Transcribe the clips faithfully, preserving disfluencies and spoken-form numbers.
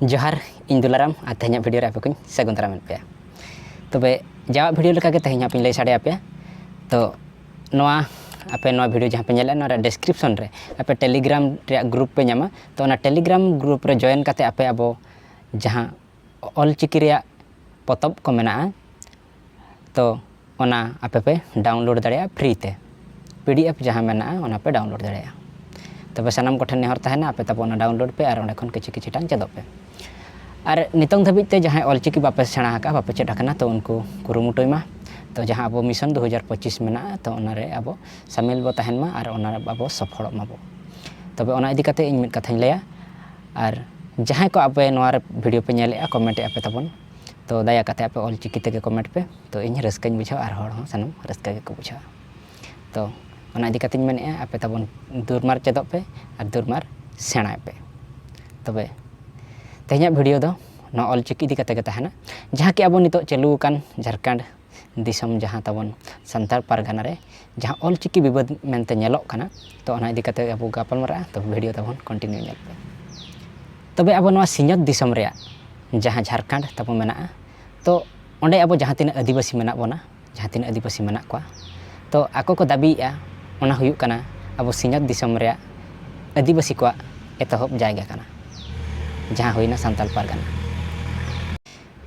ᱡᱚᱦᱟᱨ, ᱤᱧ ᱫᱩᱞᱟᱨᱟᱢ ᱟᱨ ᱛᱮᱦᱮᱧᱟᱜ ᱵᱷᱤᱰᱤᱭᱳ ᱨᱮ ᱟᱯᱮ ᱠᱚᱧ ᱥᱟᱹᱜᱩᱱ ᱫᱟᱨᱟᱢᱮᱫ ᱯᱮᱭᱟ᱾ ᱛᱚᱵᱮ ᱡᱟᱣᱟᱜ ᱵᱷᱤᱰᱤᱭᱳ ᱞᱮᱠᱟᱜᱮ ᱛᱮᱦᱮᱧ ᱦᱟᱸᱜ ᱤᱧ ᱞᱟᱹᱭ ᱥᱟᱰᱮ ᱟᱯᱮᱭᱟ᱾ ᱛᱚ ᱱᱚᱣᱟ ᱟᱯᱮ ᱱᱚᱣᱟ ᱵᱷᱤᱰᱤᱭᱳ ᱡᱟᱦᱟᱸ ᱯᱮ ᱧᱮᱞᱮᱫᱼᱟ, ᱱᱚᱣᱟ ᱨᱮᱭᱟᱜ ᱰᱤᱥᱠᱨᱤᱯᱥᱚᱱ ᱨᱮ ᱟᱯᱮ ᱴᱮᱞᱤᱜᱨᱟᱢ ᱨᱮᱭᱟᱜ ᱜᱨᱩᱯ ᱯᱮ ᱧᱟᱢᱟ᱾ ᱛᱚ ᱚᱱᱟ ᱴᱮᱞᱤᱜᱨᱟᱢ ᱜᱨᱩᱯ ᱨᱮ ᱡᱚᱭᱮᱱ ᱠᱟᱛᱮ ᱟᱯᱮ ᱟᱵᱚ ᱡᱟᱦᱟᱸ ᱚᱞᱪᱤᱠᱤ ᱨᱮᱭᱟᱜ ᱯᱚᱛᱚᱵ ᱠᱚ ᱢᱮᱱᱟᱜᱼᱟ, ᱛᱚ ᱚᱱᱟ ᱟᱯᱮ ᱯᱮ ᱰᱟᱣᱩᱱᱞᱳᱰ ᱫᱟᱲᱮᱭᱟᱜᱼᱟ ᱯᱷᱨᱤ ᱛᱮ᱾ ᱯᱤ ᱰᱤ ᱮᱯᱷ ᱡᱟᱦᱟᱸ ᱢᱮᱱᱟᱜᱼᱟ, ᱚᱱᱟ ᱯᱮ ᱰᱟᱣᱩᱱᱞᱳᱰ ᱫᱟᱲᱮᱭᱟᱜᱼᱟ᱾ ᱛᱚᱵᱮ ᱥᱟᱱᱟᱢ ᱠᱚᱴᱷᱮᱱ ᱱᱮᱦᱚᱨ ᱛᱟᱦᱮᱱᱟ, ᱟᱯᱮ ᱛᱟᱵᱚ ᱚᱱᱟ ᱰᱟᱣᱩᱱᱞᱳᱰ ᱯᱮ ᱟᱨ ᱚᱸᱰᱮ ᱠᱷᱚᱱ ᱠᱤᱪᱷᱩ ᱠᱤᱪᱷᱩ ᱴᱟᱝ ᱪᱮᱫᱚᱜ ᱯᱮ᱾ ᱟᱨ ᱱᱤᱛᱚᱝ ᱫᱷᱟᱹᱵᱤᱡ ᱛᱮ ᱡᱟᱦᱟᱸᱭ ᱚᱞᱪᱤᱠᱤ ᱵᱟᱯᱮ ᱥᱮᱬᱟ ᱟᱠᱟᱫᱼᱟ, ᱵᱟᱯᱮ ᱪᱮᱫ ᱟᱠᱟᱱᱟ, ᱛᱚ ᱩᱱᱠᱩ ᱠᱩᱨᱩᱢᱩᱴᱩᱭ ᱢᱟ᱾ ᱛᱚ ᱡᱟᱦᱟᱸ ᱟᱵᱚ ᱢᱤᱥᱚᱱ ᱫᱩ ᱦᱟᱡᱟᱨ ᱯᱚᱸᱪᱤᱥ ᱢᱮᱱᱟᱜᱼᱟ, ᱛᱚ ᱚᱱᱟᱨᱮ ᱟᱵᱚ ᱥᱟᱢᱤᱞ ᱵᱚ ᱛᱟᱦᱮᱱ ᱢᱟ ᱟᱨ ᱚᱱᱟ ᱨᱮ ᱟᱵᱚ ᱥᱚᱯᱷᱚᱞᱚᱜ ᱢᱟᱵᱚ᱾ ᱛᱚᱵᱮ ᱚᱱᱟ ᱤᱫᱤ ᱠᱟᱛᱮ ᱤᱧ ᱢᱤᱫ ᱠᱟᱛᱷᱟᱧ ᱞᱟᱹᱭᱟ, ᱟᱨ ᱡᱟᱦᱟᱸᱭ ᱠᱚ ᱟᱯᱮ ᱱᱚᱣᱟ ᱨᱮ ᱵᱷᱤᱰᱤᱭᱳ ᱯᱮ ᱧᱮᱞᱮᱫᱼᱟ, ᱠᱚᱢᱮᱱᱴ ᱮᱫᱼᱟ ᱯᱮ ᱛᱟᱵᱚᱱ, ᱛᱚ ᱫᱟᱭᱟ ᱠᱟᱛᱮ ᱟᱯᱮ ᱚᱞᱪᱤᱠᱤ ᱛᱮᱜᱮ ᱠᱚᱢᱮᱱᱴ ᱯᱮ, ᱛᱚ ᱤᱧ ᱨᱟᱹᱥᱠᱟᱹᱧ ᱵᱩᱡᱷᱟᱹᱣᱟ ᱟᱨ ᱦᱚᱲ ᱦᱚᱸ ᱥᱟᱱᱟᱢ ᱨᱟᱹᱥᱠᱟᱹ ᱜᱮᱠᱚ ᱵᱩᱡᱷᱟᱹᱣᱟ᱾ ᱛᱚ ᱚᱱᱟ ᱤᱫᱤ ᱠᱟᱛᱮᱧ ᱢᱮᱱᱮᱫᱼᱟ, ᱟᱯᱮ ᱛᱟᱵᱚᱱ ᱫᱩᱨᱢᱟᱨ ᱪᱮᱫᱚᱜ ᱯᱮ ᱟᱨ ᱫᱩᱨᱢᱟᱨ ᱥᱮᱬᱟᱭ ᱯᱮ᱾ ᱛᱚᱵᱮ ᱛᱮᱦᱮᱧᱟᱜ ᱵᱷᱤᱰᱤᱭᱳ ᱫᱚ ᱱᱚᱣᱟ ᱚᱞᱪᱤᱠᱤ ᱤᱫᱤ ᱠᱟᱛᱮ ᱜᱮ ᱛᱟᱦᱮᱱᱟ, ᱡᱟᱦᱟᱸ ᱠᱤ ᱟᱵᱚ ᱱᱤᱛᱚᱜ ᱪᱟᱹᱞᱩ ᱟᱠᱟᱱ ᱡᱷᱟᱲᱠᱷᱚᱸᱰ ᱫᱤᱥᱚᱢ, ᱡᱟᱦᱟᱸ ᱛᱟᱵᱚᱱ ᱥᱟᱱᱛᱟᱲ ᱯᱟᱨᱜᱟᱱᱟ ᱨᱮ ᱡᱟᱦᱟᱸ ᱚᱞᱪᱤᱠᱤ ᱵᱤᱵᱟᱹᱫ ᱢᱮᱱᱛᱮ ᱧᱮᱞᱚᱜ ᱠᱟᱱᱟ, ᱛᱚ ᱚᱱᱟ ᱤᱫᱤ ᱠᱟᱛᱮ ᱟᱵᱚ ᱜᱟᱯᱟᱞ ᱢᱟᱨᱟᱜᱼᱟ᱾ ᱛᱚ ᱵᱷᱤᱰᱤᱭᱳ ᱛᱟᱵᱚᱱ ᱠᱚᱱᱴᱤᱱᱤᱭᱩ ᱧᱮᱞ ᱯᱮ᱾ ᱛᱚᱵᱮ ᱟᱵᱚ ᱱᱚᱣᱟ ᱥᱤᱧᱚᱛ ᱫᱤᱥᱚᱢ ᱨᱮᱭᱟᱜ ᱡᱟᱦᱟᱸ ᱡᱷᱟᱲᱠᱷᱚᱸᱰ ᱛᱟᱵᱚ ᱢᱮᱱᱟᱜᱼᱟ, ᱛᱚ ᱚᱸᱰᱮ ᱟᱵᱚ ᱡᱟᱦᱟᱸ ᱛᱤᱱᱟᱹᱜ ᱟᱹᱫᱤᱵᱟᱹᱥᱤ ᱢᱮᱱᱟᱜ ᱵᱚᱱᱟ, ᱡᱟᱦᱟᱸ ᱛᱤᱱᱟᱹᱜ ᱟᱹᱫᱤᱵᱟᱹᱥᱤ ᱢᱮᱱᱟᱜ ᱠᱚᱣᱟ, ᱛᱚ ᱟᱠᱚ ᱠᱚ ᱫᱟᱹᱵᱤᱭᱮᱫᱼᱟ, ᱚᱱᱟ ᱦᱩᱭᱩᱜ ᱠᱟᱱᱟ ᱟᱵᱚ ᱥᱤᱧᱚᱛ ᱫᱤᱥᱚᱢ ᱨᱮᱭᱟᱜ ᱟᱹᱫᱤᱵᱟᱹᱥᱤ ᱠᱚᱣᱟᱜ ᱮᱛᱚᱦᱚᱵ ᱡᱟᱭᱜᱟ ᱠᱟᱱᱟ, ᱡᱟᱦᱟᱸ ᱦᱩᱭᱱᱟ ᱥᱟᱱᱛᱟᱞ ᱯᱟᱨᱜᱟᱱᱟ᱾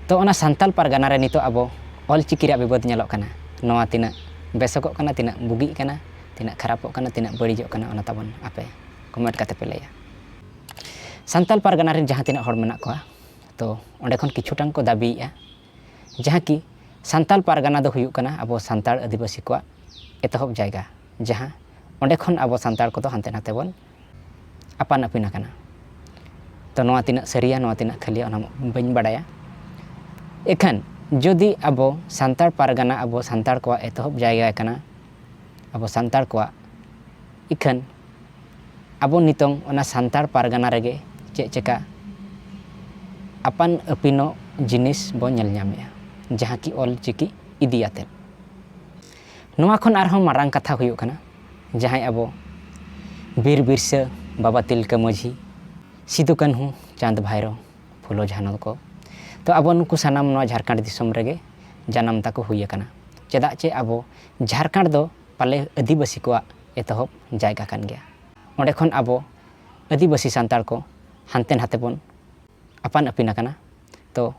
ᱛᱚ ᱚᱱᱟ ᱥᱟᱱᱛᱟᱞ ᱯᱟᱨᱜᱟᱱᱟ ᱨᱮ ᱱᱤᱛᱚᱜ ᱟᱵᱚ ᱚᱞᱪᱤᱠᱤ ᱨᱮᱭᱟᱜ ᱵᱤᱵᱟᱹᱫ ᱧᱮᱞᱚᱜ ᱠᱟᱱᱟ, ᱱᱚᱣᱟ ᱛᱤᱱᱟᱹᱜ ᱵᱮᱥᱚᱜᱚᱜ ᱠᱟᱱᱟ, ᱛᱤᱱᱟᱹᱜ ᱵᱩᱜᱤᱜ ᱠᱟᱱᱟ, ᱛᱤᱱᱟᱹᱜ ᱠᱷᱟᱨᱟᱯᱚᱜ ᱠᱟᱱᱟ, ᱛᱤᱱᱟᱹᱜ ᱵᱟᱹᱲᱤᱡᱚᱜ ᱠᱟᱱᱟ, ᱚᱱᱟ ᱛᱟᱵᱚᱱ ᱟᱯᱮ ᱠᱚᱢᱮᱱᱴ ᱠᱟᱛᱮ ᱯᱮ ᱞᱟᱹᱭᱟ᱾ ᱥᱟᱱᱛᱟᱞ ᱯᱟᱨᱜᱟᱱᱟ ᱨᱮᱱ ᱡᱟᱦᱟᱸ ᱛᱤᱱᱟᱹᱜ ᱦᱚᱲ ᱢᱮᱱᱟᱜ ᱠᱚᱣᱟ, ᱛᱚ ᱚᱸᱰᱮ ᱠᱷᱚᱱ ᱠᱤᱪᱷᱩ ᱴᱟᱝ ᱠᱚ ᱫᱟᱹᱵᱤᱭᱮᱫᱼᱟ, ᱡᱟᱦᱟᱸ ᱠᱤ ᱥᱟᱱᱛᱟᱞ ᱯᱟᱨᱜᱟᱱᱟ ᱫᱚ ᱦᱩᱭᱩᱜ ᱠᱟᱱᱟ ᱟᱵᱚ ᱥᱟᱱᱛᱟᱲ ᱟᱹᱫᱤᱵᱟᱹᱥᱤ ᱠᱚᱣᱟᱜ ᱮᱛᱚᱦᱚᱵ ᱡᱟᱭᱜᱟ, ᱡᱟᱦᱟᱸ ᱚᱸᱰᱮ ᱠᱷᱚᱱ ᱟᱵᱚ ᱥᱟᱱᱛᱟᱲ ᱠᱚᱫᱚ ᱦᱟᱱᱛᱮ ᱱᱟᱛᱮ ᱵᱚᱱ ᱟᱯᱟᱱ ᱟᱹᱯᱤᱱ ᱟᱠᱟᱱᱟ᱾ ᱛᱚ ᱱᱚᱣᱟ ᱛᱤᱱᱟᱹᱜ ᱥᱟᱹᱨᱤᱭᱟ, ᱱᱚᱣᱟ ᱛᱤᱱᱟᱹᱜ ᱠᱷᱟᱹᱞᱤᱭᱟ, ᱚᱱᱟ ᱵᱟᱹᱧ ᱵᱟᱰᱟᱭᱟ᱾ ᱮᱠᱷᱟᱱ ᱡᱩᱫᱤ ᱟᱵᱚ ᱥᱟᱱᱛᱟᱲ ᱯᱟᱨᱜᱟᱱᱟ ᱟᱵᱚ ᱥᱟᱱᱛᱟᱲ ᱠᱚᱣᱟᱜ ᱮᱛᱚᱦᱚᱵ ᱡᱟᱭᱜᱟ ᱠᱟᱱᱟ, ᱟᱵᱚ ᱥᱟᱱᱛᱟᱲ ᱠᱚᱣᱟᱜ, ᱤᱠᱷᱟᱹᱱ ᱟᱵᱚ ᱱᱤᱛᱚᱝ ᱚᱱᱟ ᱥᱟᱱᱛᱟᱲ ᱯᱟᱨᱜᱟᱱᱟ ᱨᱮᱜᱮ ᱪᱮᱫ ᱪᱮᱠᱟ ᱟᱯᱟᱱ ᱟᱹᱯᱤᱱᱚᱜ ᱡᱤᱱᱤᱥ ᱵᱚ ᱧᱮᱞ ᱧᱟᱢᱮᱜᱼᱟ, ᱡᱟᱦᱟᱸ ᱠᱤ ᱚᱞ ᱪᱤᱠᱤ ᱤᱫᱤ ᱟᱛᱮᱫ᱾ ᱱᱚᱣᱟ ᱠᱷᱚᱱ ᱟᱨᱦᱚᱸ ᱢᱟᱨᱟᱝ ᱠᱟᱛᱷᱟ ᱦᱩᱭᱩᱜ ᱠᱟᱱᱟ, ᱡᱟᱦᱟᱸᱭ ᱟᱵᱚ ᱵᱤᱨ ᱵᱤᱨᱥᱟᱹ, ᱵᱟᱵᱟ ᱛᱤᱞᱠᱟᱹ ᱢᱟᱹᱡᱷᱤ, ᱥᱤᱫᱩ ᱠᱟᱹᱱᱦᱩ, ᱪᱟᱸᱫᱽ ᱵᱷᱟᱭᱨᱳ, ᱯᱷᱩᱞᱳ ᱡᱷᱟᱱᱚ ᱠᱚ᱾ ᱛᱚ ᱟᱵᱚ ᱱᱩᱠᱩ ᱥᱟᱱᱟᱢ ᱱᱚᱣᱟ ᱡᱷᱟᱲᱠᱷᱚᱸᱰ ᱫᱤᱥᱚᱢ ᱨᱮᱜᱮ ᱡᱟᱱᱟᱢ ᱛᱟᱠᱚ ᱦᱩᱭ ᱟᱠᱟᱱᱟ᱾ ᱪᱮᱫᱟᱜ ᱪᱮ ᱟᱵᱚ ᱡᱷᱟᱲᱠᱷᱚᱸᱰ ᱫᱚ ᱯᱟᱞᱮ ᱟᱹᱫᱤᱵᱟᱹᱥᱤ ᱠᱚᱣᱟᱜ ᱮᱛᱚᱦᱚᱵ ᱡᱟᱭᱜᱟ ᱠᱟᱱ ᱜᱮᱭᱟ᱾ ᱚᱸᱰᱮ ᱠᱷᱚᱱ ᱟᱵᱚ ᱟᱹᱫᱤᱵᱟᱹᱥᱤ ᱥᱟᱱᱛᱟᱲ ᱠᱚ ᱦᱟᱱᱛᱮ ᱱᱟᱛᱮ ᱵᱚᱱ ᱟᱯᱟᱱ ᱟᱹᱯᱤᱱ ᱟᱠᱟᱱᱟ᱾ ᱛᱚ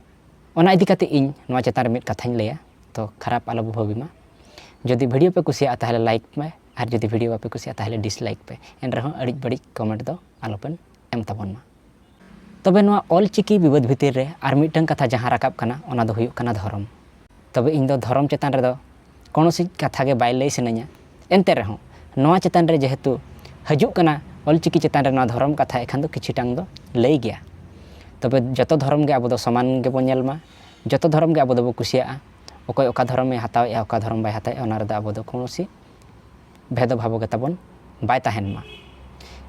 ᱚᱱᱟ ᱤᱫᱤ ᱠᱟᱛᱮ ᱤᱧ ᱱᱚᱣᱟ ᱪᱮᱛᱟᱱ ᱨᱮ ᱢᱤᱫ ᱠᱟᱛᱷᱟᱧ ᱞᱟᱹᱭᱟ᱾ ᱛᱚ ᱠᱷᱟᱨᱟᱯ ᱟᱞᱚ ᱵᱚ ᱵᱷᱟᱹᱵᱤ ᱢᱟ᱾ ᱡᱩᱫᱤ video ᱯᱮ ᱠᱩᱥᱤᱭᱟᱜᱼᱟ ᱛᱟᱦᱚᱞᱮ like ᱯᱮ, ᱟᱨ ᱡᱩᱫᱤ video ᱵᱟᱯᱮ ᱠᱩᱥᱤᱭᱟᱜᱼᱟ ᱛᱟᱦᱚᱞᱮ dislike ᱯᱮ᱾ ᱮᱱ ᱨᱮᱦᱚᱸ ᱟᱹᱲᱤᱡ ᱵᱟᱹᱲᱤᱡ comment ᱫᱚ ᱟᱞᱚ ᱯᱮ ᱮᱢ ᱛᱟᱵᱚᱱ ᱢᱟ᱾ ᱛᱚᱵᱮ ᱱᱚᱣᱟ ᱚᱞ ᱪᱤᱠᱤ ᱵᱤᱵᱟᱹᱫ ᱵᱷᱤᱛᱤᱨ ᱨᱮ ᱟᱨ ᱢᱤᱫᱴᱟᱝ ᱠᱟᱛᱷᱟ ᱡᱟᱦᱟᱸ ᱨᱟᱠᱟᱵ ᱠᱟᱱᱟ, ᱚᱱᱟ ᱫᱚ ᱦᱩᱭᱩᱜ ᱠᱟᱱᱟ ᱫᱷᱚᱨᱚᱢ᱾ ᱛᱚᱵᱮ ᱤᱧ ᱫᱚ ᱫᱷᱚᱨᱚᱢ ᱪᱮᱛᱟᱱ ᱨᱮᱫᱚ ᱠᱳᱱᱳ ᱪᱮᱫ ᱠᱟᱛᱷᱟ ᱜᱮ ᱵᱟᱭ ᱞᱟᱹᱭ ᱥᱟᱱᱟᱧᱟ᱾ ᱮᱱᱛᱮ ᱨᱮᱦᱚᱸ ᱱᱚᱣᱟ ᱪᱮᱛᱟᱱ ᱨᱮ ᱡᱮᱦᱮᱛᱩ ᱦᱤᱡᱩᱜ ᱠᱟᱱᱟ ᱚᱞ ᱪᱤᱠᱤ ᱪᱮᱛᱟᱱ ᱨᱮ ᱱᱚᱣᱟ ᱫᱷᱚᱨᱚᱢ ᱠᱟᱛᱷᱟ, ᱮᱱᱠᱷᱟᱱ ᱫᱚ ᱠᱤᱪᱷᱩᱴᱟᱝ ᱫᱚ ᱞᱟᱹᱭ ᱜᱮᱭᱟ᱾ ᱛᱚᱵᱮ ᱡᱚᱛᱚ ᱫᱷᱚᱨᱚᱢ ᱜᱮ ᱟᱵᱚ ᱫᱚ ᱥᱚᱢᱟᱱ ᱜᱮᱵᱚᱱ ᱧᱮᱞ ᱢᱟ, ᱡᱚᱛᱚ ᱫᱷᱚᱨᱚᱢ ᱜᱮ ᱟᱵᱚ ᱫᱚᱵᱚ ᱠᱩᱥᱤᱭᱟᱜᱼᱟ᱾ ᱚᱠᱚᱭ ᱚᱠᱟ ᱫᱷᱚᱨᱚᱢᱮ ᱦᱟᱛᱟᱣᱮᱫᱼᱟ, ᱚᱠᱟ ᱫᱷᱚᱨᱚᱢ ᱵᱟᱭ ᱦᱟᱛᱟᱣᱮᱫᱼᱟ, ᱚᱱᱟ ᱨᱮᱫᱚ ᱟᱵᱚ ᱫᱚ ᱠᱳᱱᱳ ᱪᱮᱫ ᱵᱷᱮᱫᱚ ᱵᱷᱟᱵᱚ ᱜᱮ ᱛᱟᱵᱚᱱ ᱵᱟᱭ ᱛᱟᱦᱮᱱ ᱢᱟ᱾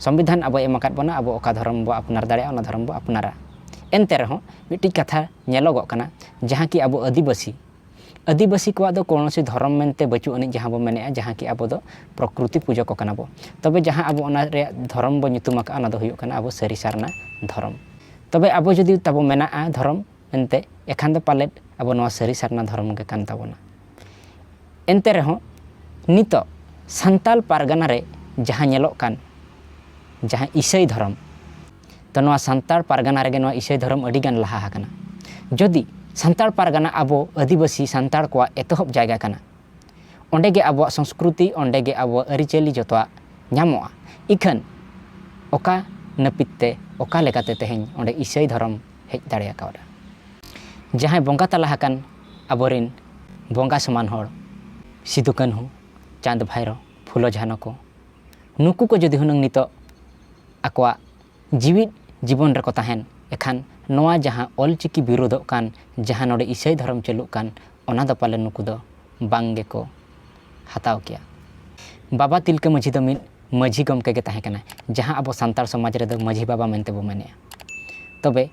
ᱥᱚᱝᱵᱤᱫᱷᱟᱱ ᱟᱵᱚᱭ ᱮᱢ ᱟᱠᱟᱫ ᱵᱚᱱᱟ, ᱟᱵᱚ ᱚᱠᱟ ᱫᱷᱚᱨᱚᱢ ᱵᱚ ᱟᱯᱱᱟᱨ ᱫᱟᱲᱮᱭᱟᱜᱼᱟ, ᱚᱱᱟ ᱫᱷᱚᱨᱚᱢ ᱵᱚ ᱟᱯᱱᱟᱨᱟ᱾ ᱮᱱᱛᱮ ᱨᱮᱦᱚᱸ ᱢᱤᱫᱴᱤᱡ ᱠᱟᱛᱷᱟ ᱧᱮᱞᱚᱜᱚᱜ ᱠᱟᱱᱟ, ᱡᱟᱦᱟᱸ ᱠᱤ ᱟᱵᱚ ᱟᱹᱫᱤᱵᱟᱹᱥᱤ, ᱟᱹᱫᱤᱵᱟᱹᱥᱤ ᱠᱚᱣᱟᱜ ᱫᱚ ᱠᱳᱱᱳ ᱪᱮᱫ ᱫᱷᱚᱨᱚᱢ ᱢᱮᱱᱛᱮ ᱵᱟᱹᱪᱩᱜ ᱟᱹᱱᱤᱡ, ᱡᱟᱦᱟᱸ ᱵᱚ ᱢᱮᱱᱮᱫᱼᱟ, ᱡᱟᱦᱟᱸ ᱠᱤ ᱟᱵᱚ ᱫᱚ ᱯᱨᱚᱠᱨᱤᱛᱤ ᱯᱩᱡᱟᱹ ᱠᱚ ᱠᱟᱱᱟ ᱵᱚ᱾ ᱛᱚᱵᱮ ᱡᱟᱦᱟᱸ ᱟᱵᱚ ᱚᱱᱟ ᱨᱮᱭᱟᱜ ᱫᱷᱚᱨᱚᱢ ᱵᱚ ᱧᱩᱛᱩᱢ ᱟᱠᱟᱫᱼᱟ, ᱚᱱᱟ ᱫᱚ ᱦᱩᱭᱩᱜ ᱠᱟᱱᱟ ᱟᱵᱚ ᱥᱟᱹᱨᱤ ᱥᱟᱨᱱᱟ ᱫᱷᱚᱨᱚᱢ᱾ ᱛᱚᱵᱮ ᱟᱵᱚ ᱡᱩᱫᱤ ᱛᱟᱵᱚ ᱢᱮᱱᱟᱜᱼᱟ ᱫᱷᱚᱨᱚᱢ ᱢᱮᱱᱛᱮ, ᱮᱱᱠᱷᱟᱱ ᱫᱚ ᱯᱟᱞᱮᱫ ᱟᱵᱚ ᱱᱚᱣᱟ ᱥᱟᱹᱨᱤ ᱥᱟᱨᱱᱟ ᱫᱷᱚᱨᱚᱢ ᱜᱮ ᱠᱟᱱ ᱛᱟᱵᱚᱱᱟ᱾ ᱮᱱᱛᱮ ᱨᱮᱦᱚᱸ ᱱᱤᱛᱚᱜ ᱥᱟᱱᱛᱟᱞ ᱯᱟᱨᱜᱟᱱᱟ ᱨᱮ ᱡᱟᱦᱟᱸ ᱧᱮᱞᱚᱜ ᱠᱟᱱ, ᱡᱟᱦᱟᱸ ᱤᱥᱟᱹᱭ ᱫᱷᱚᱨᱚᱢ, ᱛᱚ ᱱᱚᱣᱟ ᱥᱟᱱᱛᱟᱲ ᱯᱟᱨᱜᱟᱱᱟ ᱨᱮᱜᱮ ᱱᱚᱣᱟ ᱤᱥᱟᱹᱭ ᱫᱷᱚᱨᱚᱢ ᱟᱹᱰᱤᱜᱟᱱ ᱞᱟᱦᱟ ᱟᱠᱟᱱᱟ᱾ ᱡᱩᱫᱤ ᱥᱟᱱᱛᱟᱲ ᱯᱟᱨᱜᱟᱱᱟ ᱟᱵᱚ ᱟᱹᱫᱤᱵᱟᱹᱥᱤ ᱥᱟᱱᱛᱟᱲ ᱠᱚᱣᱟᱜ ᱮᱛᱚᱦᱚᱵ ᱡᱟᱭᱜᱟ ᱠᱟᱱᱟ, ᱚᱸᱰᱮ ᱜᱮ ᱟᱵᱚᱣᱟᱜ ᱥᱚᱝᱥᱠᱨᱩᱛᱤ, ᱚᱸᱰᱮ ᱜᱮ ᱟᱵᱚᱣᱟᱜ ᱟᱹᱨᱤᱪᱟᱹᱞᱤ ᱡᱚᱛᱚᱣᱟᱜ ᱧᱟᱢᱚᱜᱼᱟ᱾ ᱤᱠᱷᱟᱹᱱ ᱚᱠᱟ ᱱᱟᱹᱯᱤᱛ ᱛᱮ, ᱚᱠᱟ ᱞᱮᱠᱟᱛᱮ ᱛᱮᱦᱮᱧ ᱚᱸᱰᱮ ᱤᱥᱟᱹᱭ ᱫᱷᱚᱨᱚᱢ ᱦᱮᱡ ᱫᱟᱲᱮ ᱟᱠᱟᱣᱫᱟ? ᱡᱟᱦᱟᱸᱭ ᱵᱚᱸᱜᱟ ᱛᱟᱞᱟ ᱟᱠᱟᱱ ᱟᱵᱚᱨᱮᱱ ᱵᱚᱸᱜᱟ ᱥᱚᱢᱟᱱ ᱦᱚᱲ, ᱥᱤᱫᱩ ᱠᱟᱹᱱᱦᱩ, ᱪᱟᱸᱫᱽ ᱵᱷᱟᱭᱨᱳ, ᱯᱷᱩᱞᱳ ᱡᱷᱟᱱᱳ ᱠᱚ, ᱱᱩᱠᱩ ᱠᱚ ᱡᱩᱫᱤ ᱦᱩᱱᱟᱹᱝ ᱱᱤᱛᱚᱜ ᱟᱠᱚᱣᱟᱜ ᱡᱤᱣᱤᱫ ᱡᱤᱵᱚᱱ ᱨᱮᱠᱚ ᱛᱟᱦᱮᱱ, ᱮᱠᱷᱟᱱ ᱱᱚᱣᱟ ᱡᱟᱦᱟᱸ ᱚᱞ ᱪᱤᱠᱤ ᱵᱤᱨᱳᱫᱚᱜ ᱠᱟᱱ, ᱡᱟᱦᱟᱸ ᱱᱚᱰᱮ ᱤᱥᱟᱹᱭ ᱫᱷᱚᱨᱚᱢ ᱪᱟᱹᱞᱩᱜ ᱠᱟᱱ, ᱚᱱᱟ ᱫᱚ ᱯᱟᱞᱮ ᱱᱩᱠᱩ ᱫᱚ ᱵᱟᱝ ᱜᱮᱠᱚ ᱦᱟᱛᱟᱣ ᱠᱮᱭᱟ᱾ ᱵᱟᱵᱟ ᱛᱤᱞᱠᱟᱹ ᱢᱟᱹᱡᱷᱤ ᱫᱚ ᱢᱤᱫ ᱢᱟᱹᱡᱷᱤ ᱜᱚᱢᱠᱮ ᱜᱮ ᱛᱟᱦᱮᱸ ᱠᱟᱱᱟᱭ, ᱡᱟᱦᱟᱸ ᱟᱵᱚ ᱥᱟᱱᱛᱟᱲ ᱥᱚᱢᱟᱡᱽ ᱨᱮᱫᱚ ᱢᱟᱹᱡᱷᱤ ᱵᱟᱵᱟ ᱢᱮᱱᱛᱮ ᱵᱚ ᱢᱮᱱᱮᱜᱼᱟ᱾ ᱛᱚᱵᱮ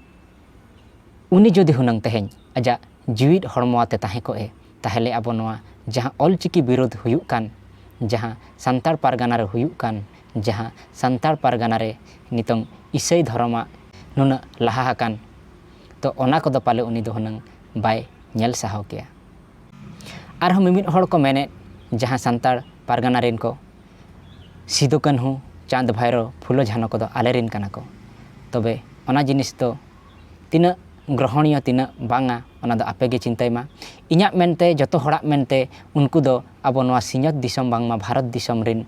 ᱩᱱᱤ ᱡᱩᱫᱤ ᱦᱩᱱᱟᱹᱝ ᱛᱮᱦᱮᱧ ᱟᱡᱟᱜ ᱡᱤᱣᱤᱫ ᱦᱚᱲᱢᱚ ᱟᱛᱮ ᱛᱟᱦᱮᱸ ᱠᱚᱜᱼᱮ, ᱛᱟᱦᱚᱞᱮ ᱟᱵᱚ ᱱᱚᱣᱟ ᱡᱟᱦᱟᱸ ᱚᱞ ᱪᱤᱠᱤ ᱵᱤᱨᱳᱫᱷ ᱦᱩᱭᱩᱜ ᱠᱟᱱ, ᱡᱟᱦᱟᱸ ᱥᱟᱱᱛᱟᱲ ᱯᱟᱨᱜᱟᱱᱟ ᱨᱮ ᱦᱩᱭᱩᱜ ᱠᱟᱱ, ᱡᱟᱦᱟᱸ ᱥᱟᱱᱛᱟᱲ ᱯᱟᱨᱜᱟᱱᱟ ᱨᱮ ᱱᱤᱛᱚᱝ ᱤᱥᱟᱹᱭ ᱫᱷᱚᱨᱚᱢᱟᱜ ᱱᱩᱱᱟᱹᱜ ᱞᱟᱦᱟ ᱟᱠᱟᱱ, ᱛᱚ ᱚᱱᱟ ᱠᱚᱫᱚ ᱯᱟᱞᱮ ᱩᱱᱤ ᱫᱚ ᱦᱩᱱᱟᱹᱝ ᱵᱟᱭ ᱧᱮᱞ ᱥᱟᱦᱟᱣ ᱠᱮᱭᱟ᱾ ᱟᱨᱦᱚᱸ ᱢᱤᱢᱤᱫ ᱦᱚᱲ ᱠᱚ ᱢᱮᱱᱮᱫ, ᱡᱟᱦᱟᱸ ᱥᱟᱱᱛᱟᱲ ᱯᱟᱨᱜᱟᱱᱟ ᱨᱮᱱ ᱠᱚ, ᱥᱤᱫᱩ ᱠᱟᱹᱱᱦᱩ, ᱪᱟᱸᱫᱽ ᱵᱷᱟᱭᱨᱳ, ᱯᱷᱩᱞᱳ ᱡᱷᱟᱱᱳ ᱠᱚᱫᱚ ᱟᱞᱮ ᱨᱮᱱ ᱠᱟᱱᱟ ᱠᱚ᱾ ᱛᱚᱵᱮ ᱚᱱᱟ ᱡᱤᱱᱤᱥ ᱫᱚ ᱛᱤᱱᱟᱹᱜ ᱜᱨᱚᱦᱚᱱᱤᱭᱚ, ᱛᱤᱱᱟᱹᱜ ᱵᱟᱝᱟ, ᱚᱱᱟ ᱫᱚ ᱟᱯᱮ ᱜᱮ ᱪᱤᱱᱛᱟᱹᱭ ᱢᱟ᱾ ᱤᱧᱟᱹᱜ ᱢᱮᱱᱛᱮ, ᱡᱚᱛᱚ ᱦᱚᱲᱟᱜ ᱢᱮᱱᱛᱮ, ᱩᱱᱠᱩ ᱫᱚ ᱟᱵᱚ ᱱᱚᱣᱟ ᱥᱤᱧᱚᱛ ᱫᱤᱥᱚᱢ, ᱵᱟᱝᱢᱟ ᱵᱷᱟᱨᱚᱛ ᱫᱤᱥᱚᱢ ᱨᱮᱱ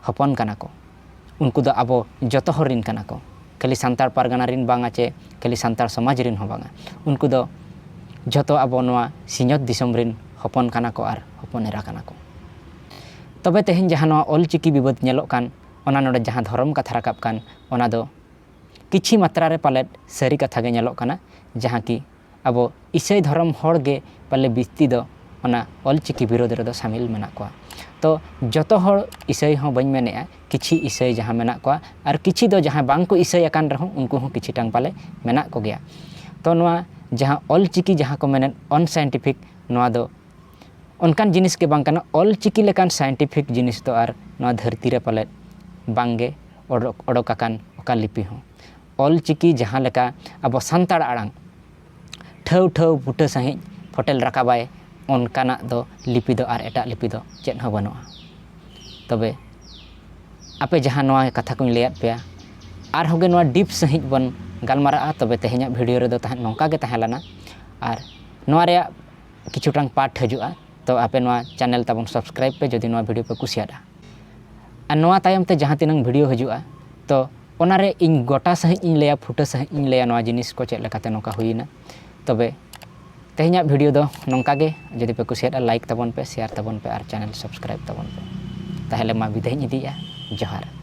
ᱦᱚᱯᱚᱱ ᱠᱟᱱᱟ ᱠᱚ᱾ ᱩᱱᱠᱩ ᱫᱚ ᱟᱵᱚ ᱡᱚᱛᱚ ᱦᱚᱲ ᱨᱮᱱ ᱠᱟᱱᱟ ᱠᱚ᱾ ᱠᱷᱟᱹᱞᱤ ᱥᱟᱱᱛᱟᱲ ᱯᱟᱨᱜᱟᱱᱟ ᱨᱮᱱ ᱵᱟᱝᱟ ᱪᱮ ᱠᱷᱟᱹᱞᱤ ᱥᱟᱱᱛᱟᱲ ᱥᱚᱢᱟᱡᱽ ᱨᱮᱱ ᱦᱚᱸ ᱵᱟᱝᱟ᱾ ᱩᱱᱠᱩ ᱫᱚ ᱡᱚᱛᱚ ᱟᱵᱚ ᱱᱚᱣᱟ ᱥᱤᱧᱚᱛ ᱫᱤᱥᱚᱢ ᱨᱮᱱ ᱦᱚᱯᱚᱱ ᱠᱟᱱᱟ ᱠᱚ ᱟᱨ ᱦᱚᱯᱚᱱ ᱮᱨᱟ ᱠᱟᱱᱟ ᱠᱚ᱾ ᱛᱚᱵᱮ ᱛᱮᱦᱮᱧ ᱡᱟᱦᱟᱸ ᱱᱚᱣᱟ ᱚᱞ ᱪᱤᱠᱤ ᱵᱤᱵᱟᱹᱫ ᱧᱮᱞᱚᱜ ᱠᱟᱱ, ᱚᱱᱟ ᱱᱚᱰᱮ ᱡᱟᱦᱟᱸ ᱫᱷᱚᱨᱚᱢ ᱠᱟᱛᱷᱟ ᱨᱟᱠᱟᱵ ᱠᱟᱱ, ᱚᱱᱟ ᱫᱚ ᱠᱤᱪᱷᱤ ᱢᱟᱛᱨᱟ ᱨᱮ ᱯᱟᱞᱮᱫ ᱥᱟᱹᱨᱤ ᱠᱟᱛᱷᱟ ᱜᱮ ᱧᱮᱞᱚᱜ ᱠᱟᱱᱟ, ᱡᱟᱦᱟᱸ ᱠᱤ ᱟᱵᱚ ᱤᱥᱟᱹᱭ ᱫᱷᱚᱨᱚᱢ ᱦᱚᱲ ᱜᱮ ᱯᱟᱞᱮ ᱵᱤᱥᱛᱤ ᱫᱚ ᱚᱱᱟ ᱚᱞ ᱪᱤᱠᱤ ᱵᱤᱨᱳᱫᱷ ᱨᱮᱫᱚ ᱥᱟᱢᱤᱞ ᱢᱮᱱᱟᱜ ᱠᱚᱣᱟ᱾ ᱛᱚ ᱡᱚᱛᱚ ᱦᱚᱲ ᱤᱥᱟᱹᱭ ᱦᱚᱸ ᱵᱟᱹᱧ ᱢᱮᱱᱮᱫᱼᱟ, ᱠᱤᱪᱷᱤ ᱤᱥᱟᱹᱭ ᱡᱟᱦᱟᱸ ᱢᱮᱱᱟᱜ ᱠᱚᱣᱟ, ᱟᱨ ᱠᱤᱪᱷᱤ ᱫᱚ ᱡᱟᱦᱟᱸᱭ ᱵᱟᱝ ᱠᱚ ᱤᱥᱟᱹᱭ ᱟᱠᱟᱱ ᱨᱮᱦᱚᱸ ᱩᱱᱠᱩ ᱦᱚᱸ ᱠᱤᱪᱷᱤ ᱴᱟᱝ ᱯᱟᱞᱮ ᱢᱮᱱᱟᱜ ᱠᱚᱜᱮᱭᱟ᱾ ᱛᱚ ᱱᱚᱣᱟ ᱡᱟᱦᱟᱸ ᱚᱞ ᱪᱤᱠᱤ ᱡᱟᱦᱟᱸ ᱠᱚ ᱢᱮᱱᱮᱫ unscientific, ᱱᱚᱣᱟ ᱫᱚ ᱚᱱᱠᱟᱱ ᱡᱤᱱᱤᱥ ᱜᱮ ᱵᱟᱝ ᱠᱟᱱᱟ᱾ ᱚᱞ ᱪᱤᱠᱤ ᱞᱮᱠᱟᱱ scientific ᱡᱤᱱᱤᱥ ᱫᱚ ᱟᱨ ᱱᱚᱣᱟ ᱫᱷᱟᱹᱨᱛᱤ ᱨᱮ ᱯᱟᱞᱮᱫ ᱵᱟᱝ ᱜᱮ ᱚᱰᱚᱠ, ᱚᱰᱚᱠ ᱟᱠᱟᱱ ᱚᱠᱟ ᱞᱤᱯᱤ ᱦᱚᱸ᱾ ᱚᱞ ᱪᱤᱠᱤ ᱡᱟᱦᱟᱸ ᱞᱮᱠᱟ ᱟᱵᱚ ᱥᱟᱱᱛᱟᱲ ᱟᱲᱟᱝ ᱴᱷᱟᱹᱣ ᱴᱷᱟᱹᱣ ᱵᱩᱴᱟᱹ ᱥᱟᱺᱦᱤᱡ ᱯᱷᱚᱴᱮᱞ ᱨᱟᱠᱟᱵᱟᱭ, ᱚᱱᱠᱟᱱᱟᱜ ᱫᱚ ᱞᱤᱯᱤ ᱫᱚ ᱟᱨ ᱮᱴᱟᱜ ᱞᱤᱯᱤ ᱫᱚ ᱪᱮᱫ ᱦᱚᱸ ᱵᱟᱹᱱᱩᱜᱼᱟ᱾ ᱛᱚᱵᱮ ᱟᱯᱮ ᱡᱟᱦᱟᱸ ᱱᱚᱣᱟ ᱠᱟᱛᱷᱟ ᱠᱚᱧ ᱞᱟᱹᱭᱟᱫ ᱯᱮᱭᱟ, ᱟᱨᱦᱚᱸ ᱜᱮ ᱱᱚᱣᱟ deep ᱥᱟᱺᱦᱤᱡ ᱵᱚᱱ ᱜᱟᱞᱢᱟᱨᱟᱜᱼᱟ᱾ ᱛᱚᱵᱮ ᱛᱮᱦᱮᱧᱟᱜ video ᱨᱮᱫᱚ ᱛᱟᱦᱮᱸ, ᱱᱚᱝᱠᱟ ᱜᱮ ᱛᱟᱦᱮᱸ ᱞᱮᱱᱟ᱾ ᱟᱨ ᱱᱚᱣᱟ ᱨᱮᱭᱟᱜ ᱠᱤᱪᱷᱩᱴᱟᱝ part ᱦᱤᱡᱩᱜᱼᱟ, ᱛᱚ ᱟᱯᱮ ᱱᱚᱣᱟ channel ᱛᱟᱵᱚᱱ subscribe ᱯᱮ ᱡᱩᱫᱤ ᱱᱚᱣᱟ video ᱯᱮ ᱠᱩᱥᱤᱭᱟᱫᱼᱟ᱾ ᱟᱨ ᱱᱚᱣᱟ ᱛᱟᱭᱚᱢ ᱛᱮ ᱡᱟᱦᱟᱸ ᱛᱤᱱᱟᱹᱝ video ᱦᱤᱡᱩᱜᱼᱟ, ᱛᱚ ᱚᱱᱟᱨᱮ ᱤᱧ ᱜᱚᱴᱟ ᱥᱟᱺᱦᱤᱡ ᱤᱧ ᱞᱟᱹᱭᱟ, ᱯᱷᱩᱴᱟᱹ ᱥᱟᱺᱦᱤᱡ ᱤᱧ ᱞᱟᱹᱭᱟ ᱱᱚᱣᱟ ᱡᱤᱱᱤᱥ ᱠᱚ ᱪᱮᱫ ᱞᱮᱠᱟᱛᱮ ᱱᱚᱝᱠᱟ ᱦᱩᱭᱮᱱᱟ᱾ ᱛᱚᱵᱮ ᱛᱮᱦᱮᱧᱟᱜ video ᱫᱚ ᱱᱚᱝᱠᱟ ᱜᱮ᱾ ᱡᱩᱫᱤ ᱯᱮ ᱠᱩᱥᱤᱭᱟᱫᱼᱟ, like ᱛᱟᱵᱚᱱ ᱯᱮ, share ᱛᱟᱵᱚᱱ ᱯᱮ ᱟᱨ channel subscribe ᱛᱟᱵᱚᱱ ᱯᱮ᱾ ᱛᱟᱦᱚᱞᱮ ᱢᱟ ᱵᱤᱫᱟᱹᱭ ᱤᱧ ᱤᱫᱤᱭᱮᱫᱼᱟ᱾ ᱡᱚᱦᱟᱨ᱾